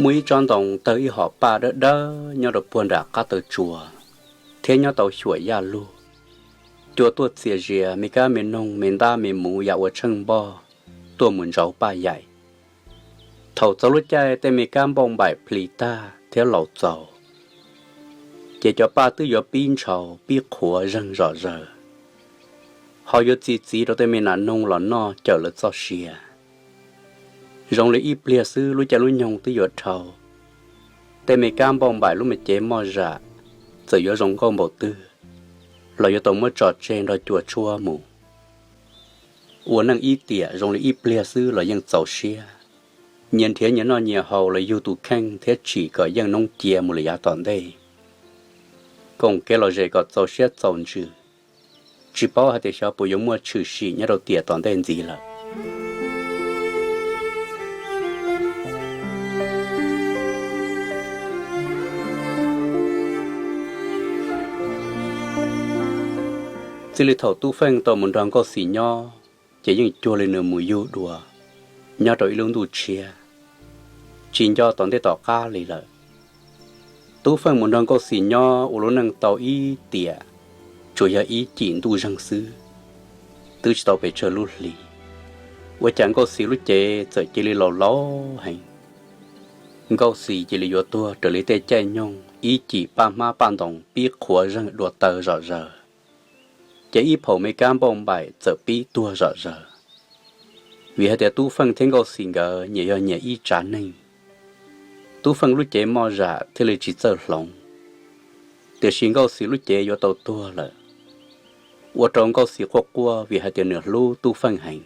Muaj ib tsob ntoo tawg ib hom paj dawb dawb nyob rau puag nram qab taw tsua, thiab nyob tau xyuam yaj lug. Cua tuaj txias zias me kab me noog me ntab me muv yam ua tsheej npoj tuaj mus ntsauv paj yaim. Thaum txog lub caij tej me kab npauj npaim plhis tag thiab laus txaus, ces cov paj twb yuav pib ntshaus pib qhuav zeeg zom zaws, ho yuav txi txiv rau tej me nas noog los noj cawm lawv txoj sia. Zoo li ib pliag xwb lub caij lub nyoog twb yuav dhau, tej me kab npauj npaim lub me cev moj zam txawm yuav zoo nkauj npaum twg los yuav tau muab tso tseg nrog cua tshuab mus. Ua neej ib tiam zoo li ib pliag xwb los yeej txaus siab, nyias nrhiav nyias noj nyias haus los yug tus kheej thiab tsim kom yeej noob cia mus lawm yav tom ntej, koom kev lom zem kom txaus siab txaus ntsws, tsis paub hais tias xyov puas yuav muaj tshwm sim nyob rau tiam tom ntej ntxiv lawm. Txij li thaum Tub Feej tau mus nrog Nkauj Xis nyob, ces yeej cuag li nws mus yug dua nyob rau ib lub ntuj tshiab, tsis nco tom ntej tom qab li lawm. Tub Feej mus nrog Nkauj Xis nyob ua lub neej tau ib tiam, tsuas yog ib cim ntuj zeeg xwb, twb tsis tau pes tsawg lub hli, ua cas Nkauj Xis lub cev txawm cia li laus laus heev. Nkauj Xis cia li yuav tuag raws li tej caij nyoog ib cim paj hmab paj ntoos pib qhuav zeeg dua taw zom zaws, ces ib phaum me kab npauj npaim txawm pib tuag zom zaws. Vim hais tias Tub Feej thiab Nkauj Xis nkawd nyias yog nyias ib tsav neeg, Tub Feej lub cev moj zam thiaj li tsis txawj hloov, tiam sis Nkauj Xis lub cev yuav tau tuag lawm. Ua rau Nkauj Xis quaj quaj vim hais tias nws hlub Tub Feej heev.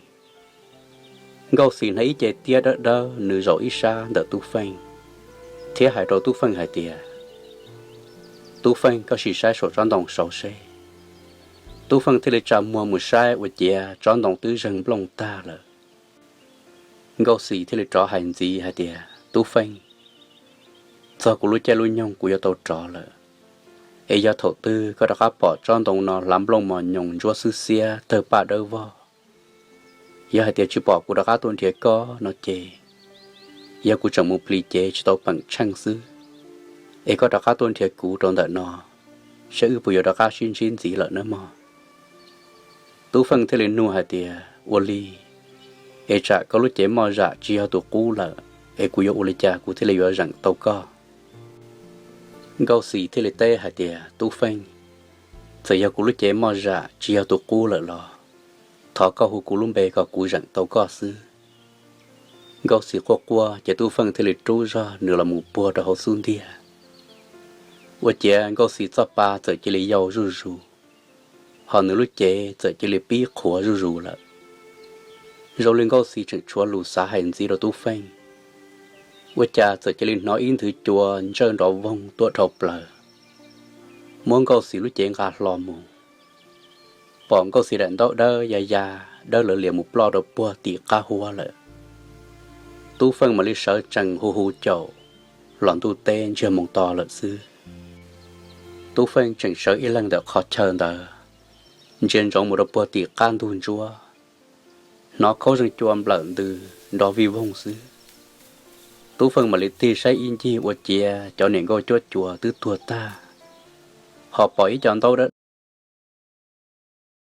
Nkauj Xis hnav ib ce tiab dawb dawb nws zaum ib sab ntawm Tub Feej, thiab hais rau Tub Feej hais tias, Tub Feej, koj sim saib saum tsob ntoo saud seb. Tub Feej thiaj li tsa muag mus saib ua ciav tsob ntoo twb zeeg nplooj tag lawm. Nkauj Xis thiaj li rov hais ntxiv hais tias, Tub Feej, txog kuv lub caij lub nyoog kuv yuav tau rov lawm, es yog thaum twg koj rov qab pom tsob ntoo no hlav nplooj mos nyoos ntsuab xwb xiab tawg paj dawb vog, yog hais tias tsis pom kuv rov qab tuaj nrhiav koj no ces, yog kuv tseem mus plis cev tsis tau peem tsheej xwb, es koj rov qab tuaj nrhiav kuv rau ntawm no, saib wb puas yuav rov qab sib ntsib ntxiv lawm nawb mog. Tub Feej thiaj li nug hais tias, ua li, es tsam koj lub cev moj zam tsis yog tus qub lawm, es kuv yuav ua li cas kuv thiaj li yuav zeem tau koj? Nkauj Xis thiaj li teb hais tias, Tub Feej, txawm yog kuv lub cev moj zam tsis yog tus qub lawm los thov koj hu kuv lub npe kom kuv zeem tau koj xwb. Nkauj Xis quaj quaj ces Tub Feej thiaj li rub zog nws los mus puag rau hauv xub ntiag. Ua ciav Nkauj Xis txoj pa txawm cia li yau zuj zus, ho nws lub cev txawm cia li pib qhuav zuj zus lawm. Zoo li Nkauj Xis tseem tshuav lus xav hais ntxiv rau Tub Feej, ua cas txawm cia li hnov ib nthwv cua ntsawj nrov voog tuaj dhau plaws, muab Nkauj Xis lub cev nqa hlo mus. Pom Nkauj Xis daim ntaub dawb ya ya, dawb lawv lias mus ploj rau puag tim qab huab lawm. Tub Feej mam li sawv tsees hu hu caum, los ntuj teb ntsiag moo to lawm xwb. Tub Feej tseem sawv ib leeg ntawm qhov chaw ntawd, ntsia ntsoov mus rau puag tim qab ntug ntsuab, hnov khaub zeeg cua nplawm ntws nrov vij voog xwb. Tub Feej mam li tig saib ib ncig ua ciav cov niam nkauj cuab cua twb tuag tag, ho pom ib co ntaub dawb